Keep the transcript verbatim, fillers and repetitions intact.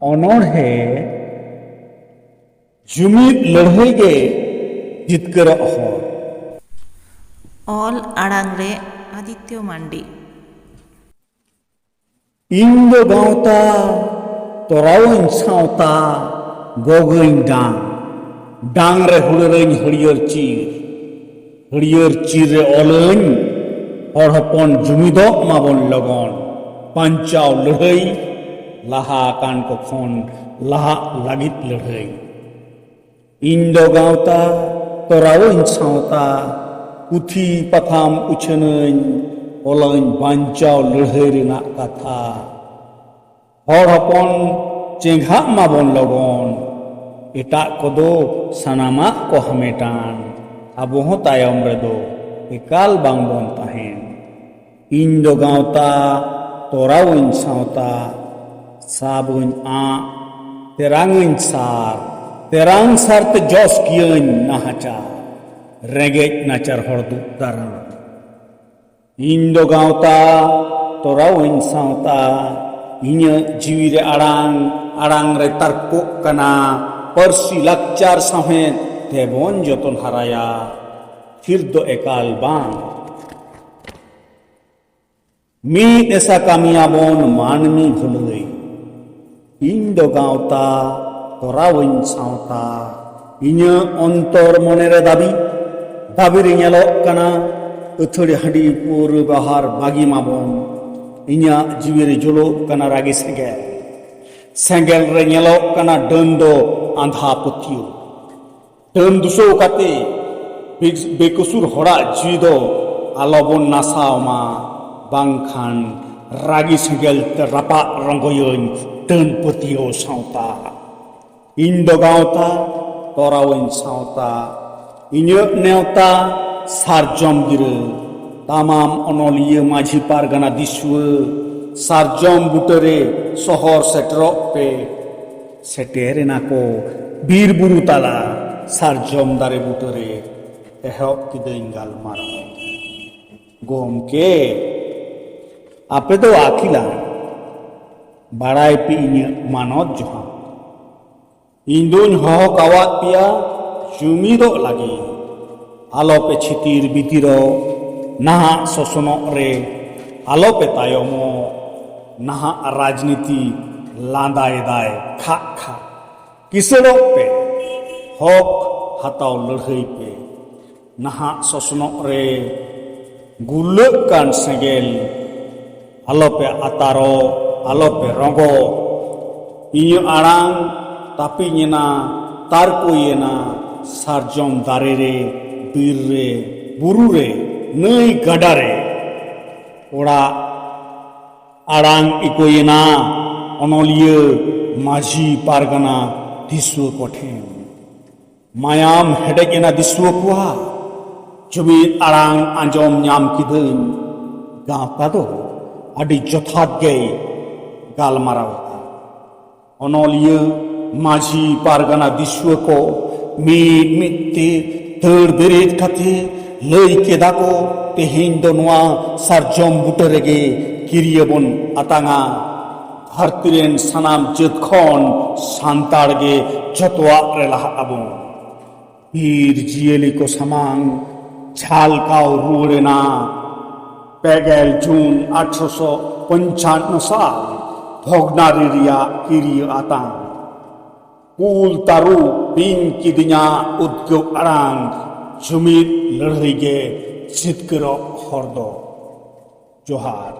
ᱚᱱᱚᱬᱦᱮ ᱡᱩᱢᱤᱫ ᱞᱟᱹᱲᱦᱟᱹᱭ ᱜᱮ ᱡᱤᱛᱠᱟᱹᱨᱚᱜ ᱦᱚᱨ᱾ ᱚᱞ ᱟᱲᱟᱝ ᱨᱮ ᱟᱫᱤᱛᱭᱚ ᱢᱟᱱᱰᱤ᱾ ᱤᱧ ᱫᱚ ᱜᱟᱶᱛᱟ, ᱛᱚᱨᱟᱣᱟᱹᱧ ᱥᱟᱶᱛᱟ, ᱜᱚᱜᱟᱹᱧ ᱰᱟᱝ᱾ ᱰᱟᱝ ᱨᱮ ᱦᱩᱲᱟᱹᱨᱟᱹᱧ ᱦᱟᱹᱨᱭᱟᱹᱲ ᱪᱤᱨ᱾ ᱦᱟᱹᱨᱭᱟᱹᱲ ᱪᱤᱨ ᱨᱮ ᱚᱞᱟᱹᱧ, ᱦᱚᱲ ᱦᱚᱯᱚᱱ ᱡᱩᱢᱤᱫᱚᱜ ᱢᱟᱵᱚᱱ ᱞᱚᱜᱚᱱ᱾ ᱵᱟᱧᱪᱟᱣ ᱞᱟᱹᱲᱦᱟᱹᱭ, ᱞᱟᱦᱟ ᱟᱠᱟᱱ ᱠᱚ ᱠᱷᱚᱱ ᱞᱟᱦᱟᱜ ᱞᱟᱹᱜᱤᱫ ᱞᱟᱹᱲᱦᱟᱹᱭ᱾ ᱤᱧ ᱫᱚ ᱜᱟᱶᱛᱟ, ᱛᱚᱨᱟᱣᱟᱹᱧ ᱥᱟᱶᱛᱟ, ᱯᱩᱛᱷᱤ ᱯᱟᱛᱷᱟᱢ ᱩᱪᱷᱟᱹᱱᱟᱹᱧ, ᱚᱞᱟᱹᱧ ᱵᱟᱧᱪᱟᱣ ᱞᱟᱹᱲᱦᱟᱹᱭ ᱨᱮᱱᱟᱜ ᱠᱟᱛᱷᱟ᱾ ᱦᱚᱲ ᱦᱚᱯᱚᱱ ᱪᱮᱸᱜᱷᱟᱜ ᱢᱟᱵᱚᱱ ᱞᱚᱜᱚᱱ, ᱮᱴᱟᱜ ᱠᱚᱫᱚ ᱥᱟᱱᱟᱢᱟᱜ ᱠᱚ ᱦᱟᱢᱮᱴᱟᱱ, ᱟᱵᱚ ᱦᱚᱸ ᱛᱟᱭᱚᱢ ᱨᱮᱫᱚ ᱮᱠᱟᱞ ᱵᱟᱝᱵᱚᱱ ᱛᱟᱦᱮᱱ᱾ ᱤᱧ ᱫᱚ ᱜᱟᱶᱛᱟ, ᱛᱚᱨᱟᱣᱟᱹᱧ ᱥᱟᱶᱛᱟ, ᱥᱟᱵᱟᱹᱧ ᱟᱸᱜ, ᱛᱮᱨᱟᱝᱟᱹᱧ ᱥᱟᱨ, ᱛᱮᱨᱟᱝ ᱥᱟᱨ ᱛᱮ ᱡᱚᱥ ᱜᱤᱭᱟᱹᱧ ᱱᱟᱦᱟᱪᱟᱨ, ᱨᱮᱸᱜᱮᱡ ᱱᱟᱪᱟᱨ ᱦᱚᱲ ᱫᱩᱜ ᱫᱟᱨᱟᱢ᱾ ᱤᱧ ᱫᱚ ᱜᱟᱶᱛᱟ, ᱛᱚᱨᱟᱣᱟᱹᱧ ᱥᱟᱶᱛᱟ, ᱤᱧᱟᱹᱜ ᱡᱤᱣᱤ ᱨᱮ ᱟᱲᱟᱝ, ᱟᱲᱟᱝ ᱨᱮ ᱛᱟᱨᱠᱚᱜ ᱠᱟᱱᱟ, ᱯᱟᱹᱨᱥᱤ ᱞᱟᱠᱪᱟᱨ ᱥᱟᱶᱦᱮᱫ ᱛᱮᱵᱚᱱ ᱡᱚᱛᱚᱱ ᱦᱟᱨᱟᱭᱟ, ᱛᱷᱤᱨ ᱫᱚ ᱮᱠᱟᱞ ᱵᱟᱝ᱾ ᱢᱤᱫ ᱮᱥᱟ ᱠᱟᱹᱢᱤᱭᱟᱵᱚᱱ ᱢᱟᱹᱱᱢᱤ ᱵᱷᱟᱹᱞᱟᱹᱭ᱾ ᱤᱧ ᱫᱚ ᱜᱟᱶᱛᱟ, ᱛᱚᱨᱟᱣᱟᱹᱧ ᱥᱟᱶᱛᱟ᱾ ᱤᱧᱟᱹᱜ ᱚᱱᱛᱚᱨ ᱢᱚᱱᱮ ᱨᱮ ᱫᱟᱹᱵᱤ, ᱫᱟᱹᱵᱤ ᱨᱮ ᱧᱮᱞᱚᱜ ᱠᱟᱱᱟ ᱟᱹᱛᱷᱟᱹᱲᱤ ᱦᱟᱺᱰᱤ ᱯᱟᱹᱣᱨᱟᱹ ᱵᱮᱣᱦᱟᱨ ᱵᱟᱹᱜᱤ ᱢᱟᱵᱚᱱ᱾ ᱤᱧᱟᱹᱜ ᱡᱤᱣᱤ ᱨᱮ ᱡᱩᱞᱩᱜ ᱠᱟᱱᱟ ᱨᱟᱹᱜᱤ ᱥᱮᱸᱜᱮᱞ᱾ ᱥᱮᱸᱜᱮᱞ ᱨᱮ ᱧᱮᱞᱚᱜ ᱠᱟᱱᱟ ᱰᱟᱹᱱ ᱫᱚ ᱟᱸᱫᱷᱟ ᱯᱟᱹᱛᱭᱟᱹᱣ᱾ ᱰᱟᱹᱱ ᱫᱩᱥᱟᱹᱣ ᱠᱟᱛᱮ ᱵᱮ-, ᱵᱮᱠᱚᱥᱩᱨ ᱦᱚᱲᱟᱜ ᱡᱤᱣᱤ ᱫᱚ ᱟᱞᱚᱵᱚᱱ ᱱᱟᱥᱟᱣ ᱢᱟ, ᱵᱟᱝᱠᱷᱟᱱ ᱨᱟᱹᱜᱤ ᱥᱮᱸᱜᱮᱞ ᱛᱮ ᱨᱟᱯᱟᱜ ᱨᱚᱸᱜᱚᱭᱟᱹᱧ ᱰᱟᱹᱱ ᱯᱟᱹᱛᱭᱟᱹᱣ ᱥᱟᱶᱛᱟ᱾ ᱤᱧ ᱫᱚ ᱜᱟᱶᱛᱟ, ᱛᱚᱨᱟᱣᱟᱹᱧ ᱥᱟᱶᱛᱟ᱾ ᱤᱧᱟᱹᱜ ᱱᱮᱣᱛᱟ ᱥᱟᱨᱡᱚᱢ ᱜᱤᱨᱟᱹ᱾ ᱛᱟᱢᱟᱢ ᱚᱱᱚᱞᱤᱭᱟᱹ ᱢᱟᱹᱡᱷᱤ ᱯᱟᱨᱜᱟᱱᱟ ᱫᱤᱥᱩᱣᱟᱹ, ᱥᱟᱨᱡᱚᱢ ᱵᱩᱴᱟᱹᱨᱮ ᱥᱚᱦᱚᱨ ᱥᱮᱴᱮᱨᱚᱜ ᱯᱮ᱾ ᱥᱮᱴᱮᱨ ᱮᱱᱟ ᱠᱚ ᱵᱤᱨ ᱵᱩᱨᱩ ᱛᱟᱞᱟ ᱥᱟᱨᱡᱚᱢ ᱫᱟᱨᱮ ᱵᱩᱴᱟᱹᱨᱮ᱾ ᱮᱦᱚᱵ ᱠᱤᱫᱟᱹᱧ ᱜᱟᱞᱢᱟᱨᱟᱣ᱾ ᱜᱚᱢᱠᱮ, ᱟᱯᱮ ᱫᱚ ᱟᱹᱠᱤᱞᱟᱱ, ᱵᱟᱲᱟᱭ ᱯᱮ ᱤᱧᱟᱹᱜ ᱢᱟᱱᱚᱛ ᱡᱚᱦᱟᱨ᱾ ᱤᱧ ᱫᱩᱧ ᱦᱚᱦᱚ ᱠᱟᱣᱟᱫ ᱯᱮᱭᱟ ᱡᱩᱢᱤᱫᱚᱜ ᱞᱟᱹᱜᱤᱫ᱾ ᱟᱞᱚᱯᱮ ᱪᱷᱤᱛᱤᱨ ᱵᱤᱛᱤᱨᱚᱜ, ᱱᱟᱦᱟᱜ ᱥᱚᱥᱚᱱᱚᱜ ᱨᱮ ᱟᱞᱚᱯᱮ ᱛᱟᱭᱚᱢᱚᱜ᱾ ᱱᱟᱦᱟᱜ ᱨᱟᱡᱽᱱᱤᱛᱤ ᱞᱟᱸᱫᱟᱭᱮᱫᱟᱭ ᱠᱷᱟᱜ ᱠᱷᱟᱜ᱾ ᱠᱤᱥᱟᱹᱲᱚᱜ ᱯᱮ, ᱦᱚᱠ ᱦᱟᱛᱟᱣ ᱞᱟᱹᱲᱦᱟᱹᱭ ᱯᱮ᱾ ᱱᱟᱦᱟᱜ ᱥᱚᱥᱱᱚᱜ ᱨᱮ ᱜᱩᱨᱞᱟᱹᱜ ᱠᱟᱱ ᱥᱮᱸᱜᱮᱞ ᱟᱞᱚᱯᱮ ᱟᱛᱟᱨᱚᱜ, ᱟᱞᱚᱯᱮ ᱨᱚᱸᱜᱚᱜ᱾ ᱤᱧᱟᱹᱜ ᱟᱲᱟᱝ ᱛᱟᱹᱯᱤᱧᱮᱱᱟ, ᱛᱟᱨᱠᱚᱭᱮᱱᱟ, ᱥᱟᱨᱡᱚᱢ ᱫᱟᱨᱮ ᱨᱮ, ᱵᱤᱨ ᱨᱮ, ᱵᱩᱨᱩ ᱨᱮ, ᱱᱟᱹᱭ ᱜᱟᱰᱟ ᱨᱮ᱾ ᱚᱲᱟᱜ ᱟᱲᱟᱝ ᱤᱠᱚᱭᱮᱱᱟ ᱚᱱᱚᱞᱤᱭᱟᱹ, ᱢᱟᱹᱡᱷᱤ ᱯᱟᱨᱜᱟᱱᱟ, ᱫᱤᱥᱩᱣᱟᱹ ᱠᱚᱴᱷᱮᱱ᱾ ᱢᱟᱭᱟᱢ ᱦᱮᱰᱮᱡ ᱮᱱᱟ ᱫᱤᱥᱩᱣᱟᱹ ᱠᱚᱣᱟᱜ᱾ ᱡᱩᱢᱤᱫ ᱟᱲᱟᱝ ᱟᱸᱡᱚᱢ ᱧᱟᱢ ᱠᱤᱫᱟᱹᱧ᱾ ᱜᱟᱶᱛᱟ ᱫᱚ ᱟᱹᱰᱤ ᱡᱚᱛᱷᱟᱛ ᱜᱮᱭ ᱜᱟᱞᱢᱟᱨᱟᱣ ᱟᱠᱟᱫ᱾ ᱚᱱᱚᱞᱤᱭᱟᱹ, ᱢᱟᱹᱡᱷᱤ ᱯᱟᱨᱜᱟᱱᱟ, ᱫᱤᱥᱩᱣᱟᱹ ᱠᱚ ᱢᱤᱫ ᱢᱤᱫ ᱛᱮ ᱫᱟᱹᱲ ᱵᱮᱨᱮᱫ ᱠᱟᱛᱮ ᱞᱟᱹᱭ ᱠᱮᱫᱟ ᱠᱚ, "ᱛᱮᱦᱮᱧ ᱫᱚ ᱱᱚᱣᱟ ᱥᱟᱨᱡᱚᱢ ᱵᱩᱴᱟᱹ ᱨᱮᱜᱮ ᱠᱤᱨᱤᱭᱟᱹ ᱵᱚᱱ ᱟᱛᱟᱝᱟ᱾ ᱫᱷᱟᱹᱨᱛᱤ ᱨᱮᱱ ᱥᱟᱱᱟᱢ ᱡᱟᱹᱛ ᱠᱷᱚᱱ ᱥᱟᱱᱛᱟᱲ ᱜᱮ ᱡᱚᱛᱚᱣᱟᱜ ᱨᱮ ᱞᱟᱦᱟᱜ ᱟᱵᱚᱱ᱾" ᱵᱤᱨ ᱡᱤᱭᱟᱹᱞᱤ ᱠᱚ ᱥᱟᱢᱟᱝ ᱡᱷᱟᱞᱠᱟᱣ ᱨᱩᱣᱟᱹᱲ ᱮᱱᱟ᱾ ᱯᱮ ᱜᱮᱞ ᱡᱩᱱ ᱟᱴᱷᱨᱚᱥᱚ ᱯᱚᱧᱪᱟᱱᱱᱚ ᱥᱟᱞ, ᱵᱷᱚᱜᱽᱱᱟᱰᱤ ᱨᱮᱭᱟᱜ ᱠᱤᱨᱤᱭᱟᱹ ᱟᱛᱟᱝ᱾ ᱠᱩᱞ ᱛᱟᱹᱨᱩᱵ ᱵᱤᱧ ᱠᱤᱫᱤᱧᱟᱜ ᱩᱫᱽᱜᱟᱹᱣ ᱟᱲᱟᱝ, ᱡᱩᱢᱤᱫ ᱞᱟᱹᱲᱦᱟᱹᱭ ᱜᱮ ᱡᱤᱛᱠᱟᱹᱨᱚᱜ ᱦᱚᱨ ᱫᱚ᱾ ᱡᱚᱦᱟᱨ᱾